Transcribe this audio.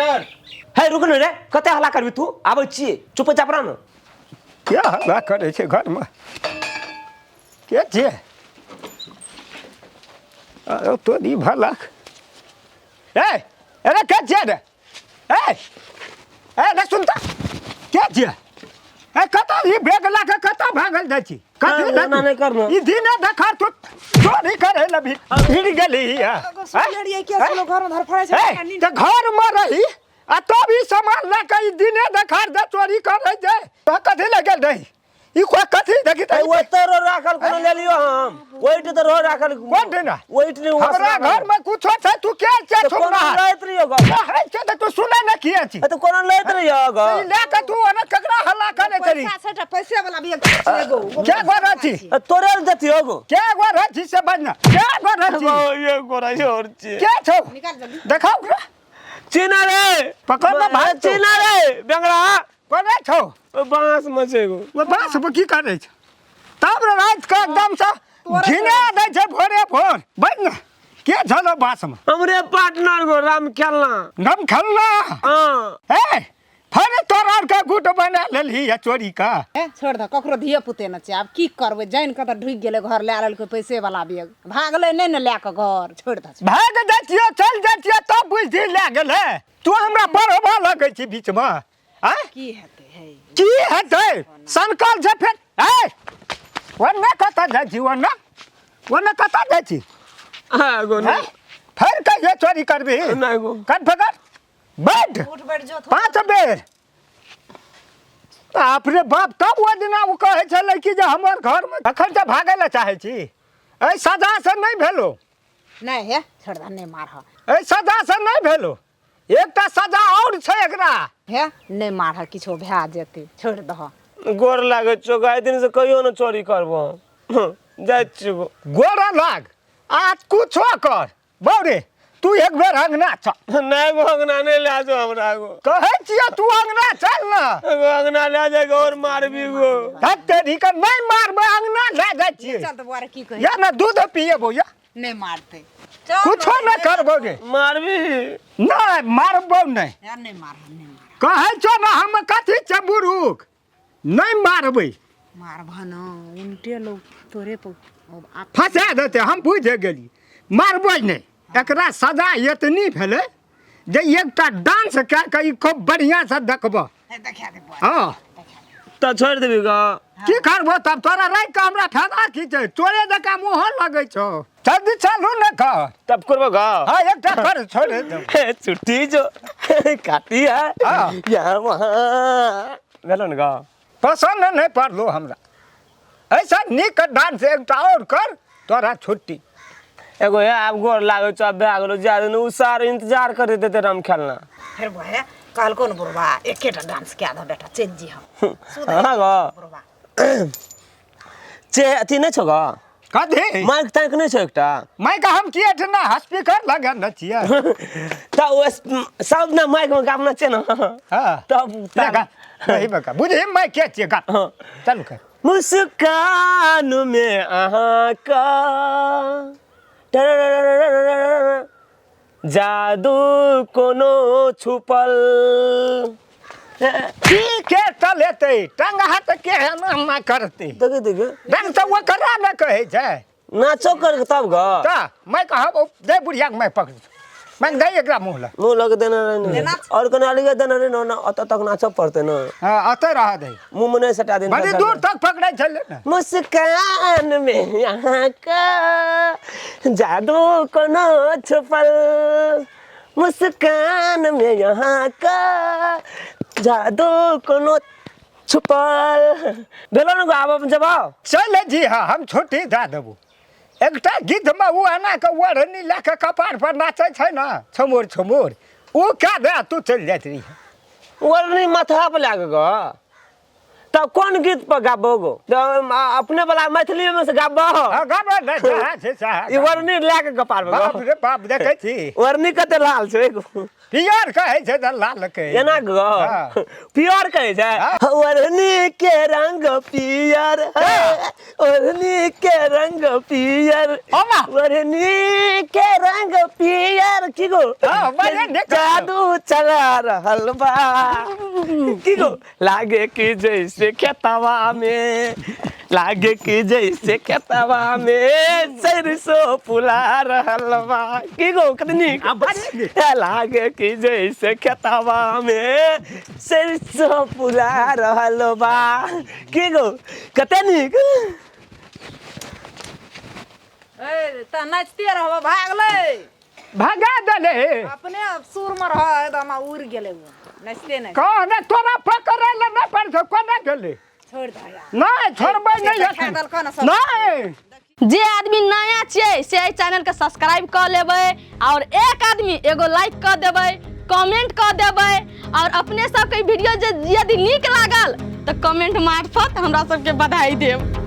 Partner. हे रुक ने रे, कते हल्ला करबी तू? आबै छियै, चुपचाप रह ने। के हल्ला करै छै घरमे? के छियै? अरे तोरी भला। ए अरे के छियै रे? ए ए रे सुन तऽ, के छियै? ए कतऽ ई बैग लऽ कऽ कतऽ भागल जाइ छी? कथी ना, ना, नहि करना। ई दिने देखार तू चोरी करै लए भी भिड़ गेली। घर में धरफड़ाइ छै। ए तऽ घर मे रही आ तब ई सामान लऽ कऽ ई दिने देखार दे चोरी करै छै तऽ कथी लए गेल रही? ई कोई कथी देखी ए ओतऽ रो राखल कोनो ले लियो हम। ओहिठ तऽ रो राखल। कोन दिना? ओहिठ ने। हमरा घर में कुछो छै, तू के छै? तऽ कोनो छुपना लैत रहियो गो। कहै छै तऽ तू सुनै ने किए छी? ए तऽ कोनो लैत रहियो गो। ई लए कऽ तू ओना ककरा हल्ला करै छली? पैसा छै तऽ पैसे वाला भी एक एगो। के गो रहै छी? ए, तोरे लए देतियो गो। के गो रहै छी से बजना, के गो रहै छी? ये गोरा और छी। के छौ? निकाल जल्दी। देखाउ ओकरा। चीना रे। पकड़ ने भाग तू। चीना रे बेंगड़ा। कोने छौ? ओ बांस में छै एगो। ओ बाँस पर की करै छै? तब ने राति कऽ एकदमसँ घिना दै छै भोरे भोर। बैठ ने, के छलो बाँसमे? हमरे पार्टनर गो राम खेलना। राम खेलना? हाँ। ए फेर तोरा आरके गुट बना लेलही है चोरी का? ए छोड़ दह, ककरो धिये पुते न छै। आब की करबै, जानि कऽ तऽ ढुकि गेलै घर, लए लेलकै पैसे वाला बैग, भागलै नहि ने लए कऽ घर। छोड़ि दह। भाग जाइ छियै, चलि जाइ छियै तब बुझि लए गेलै। तू हमरा पढ़बऽ लगै छी बीचमे आँय? की हेतै हे? की हेतै? सनकल छै फेर। ए ओन्ने कतऽ जाइ छी? ओन्ने ओन्ने कतऽ जाइ छी? हाँ गो। हैं? फेर कहियो चोरी करबी? नहि गो। कन पकड़ बैठ। उठ बैठ जो। 5 बेर। बाप रे बाप, तब ओ दिना ओ कहै छलै कि जे हमर घरमे अखन तऽ भागै लए चाहै छी। एहि सजासँ नहि भेलो। नहि हे, छोड़ दह, नहि मारह। एहि सजासँ नहि भेलो, एकटा सजा आओर छै एकरा। हे नहि मारह, किछो भए जेतै, छोड़ि दह। गोर लागै छौ, आइ दिन से कहियो ने चोरी करबो हम। जाइ छियौ गो। गोर लाग आ कुछो कर। बाउ रे, तू एक बेर अंगना चल। नहि गो, अंगना नहि लए जाओ हमरा गो। कहै छियै तू अंगना चल ने। गो अंगना लए जाए और मारबी गो। धत्तेरी के, नहि मारबै, अंगना लए जाइ छियै। चल तऽ बौआ रे, की कहै? या ने दूध पिएबो या। नहि मारतै। कुछो नहि करबौ रे। मारबी? नहि मारबौ नहि। हे नहि मारह, नहि मारह। कहै छौ ने हम कथी छै बुरुक, नहि मारबै। मारबह न उल्टे लोग तोरे पर फंसा देतै, हम बुझि गेली। मारबै नहि। एकरा सजा एतनी भेलै जे एकटा डांस कए कऽ ई खूब बढ़िआँसँ देखबह। देखा दे बौआ। हँ। तऽ छोड़ि देबी गो? की करबो तब? तोरा राखि कऽ हमरा फायदा की छै? तोरे जकाँ मुँहो लगै छौ। जल्दी चलू ने घर। तब करबो गो? हाँ, एकटा कर, छोड़ि देबो। छुट्टी जो काटी है। हाँ। यहाँ वहाँ भेलो ने गो? पसन्द नहि पड़लो हमरा। ऐसा नीक डांस एकटा आओर कर, तोरा छुट्टी। एगो हे आब गोर लागै छौ, आब भए गेलो, जा उ सार इंतजार करैत हेतै राम खेलना। फेर बौआ हे, कहलको ने बुढ़वा, एकेटा डांस कए दह बेटा, चलि जी हम। हाँ गो। बुढ़वा चे अथी नहि छौ गो? कथी? माइक ताइक नहि छौ एकटा? माइक हम किए ठना स्पीकर लगेने छियै। तऽ ओ सब ने माइक मे गाबना छै ने। हाँ। तब ले गा, वही बका बुझही माइक के छियै, गा। हाँ। चलू कर। मुस्कान में अहाँका जादू कोनो छुपल। की के चलेतै? टंग हाथ के एना करतै। देखे देखे। डंग तऽ ओकरा ने कहै छै। नाचो कर तब ग। तऽ मैं कहब दे बुढ़िया के, मैं पकड़, मैं दे एकरा मुँह लग। मुँह लग देना रहे और कने अलगे देना रहे ना, अतऽ तक नाचऽ पड़तै ना। हाँ, अतऽ रह दे। मुँह में नहीं सटा देना। बड़ी दूर तक पकड़ै छलै ने। मुस्कान में यहाँ का जादू कोनो छुपल, मुस्कान में यहाँ का जादू कोनो छुपल। भेलो ने गो? आब जब चल जी। हाँ, हम छुट्टी दए देबो। एकटा गीतमे ओ एना कऽ ओढ़नी लए कऽ कपार पर नाचै छै ने, छमोर छमोर, ओ कए दे, तू चलि जाइत रही। ओढ़नी माथा पर लए कऽ गो तब कोन गीत पर गाबो गो? तऽ अपने वाला मैथिली में से गाबो? हाँ, गाबे ने, जहाँ छै सएह। ई वर्णी लए के कपार में। बाप रे बाप, देखै छी। वर्णी कते लाल छै एगो। पियर कहै छै तऽ लाल कहै। एना गो? हाँ। पियर कहै छै। हाँ। ओढ़नी के रंग पियर है, ओढ़नी के रंग पियर, ओमा। ओढ़नी के रंग पियर की गो? हाँ, बड़े नीक। जादू चला रहल बा की गो, लागे कि जैसे खेतवा में, लागे कि जैसे खेतवा में सरसों फुला रहल बा की गो, कते नीक। आ, बड़े नीक। ए, लागे कि जैसे खेतवा में सरसों फुला रहल बा की गो, कते नीक। ए तऽ नाचिते रहबो, भागलै। भगा देले। अपने सुर में रह, एकदम उड़ गेलै ओ नाचिते नहि। कहने तोरा पकड़ै लए नहि पड़तौ, कोना गेलै? छोड़ि दे यार। नहि छोड़बै नहि। देखा एखन देलकौ ने सब। नहि। जे आदमी नया छियै से एहि चैनलके सब्सक्राइब कऽ लेबै और एक आदमी एगो लाइक कऽ देबै, कमेंट कऽ देबै और अपने सबके वीडियो जे यदि नीक लागल तऽ कमेंट मार्फत हमरा सबके बधाई देब।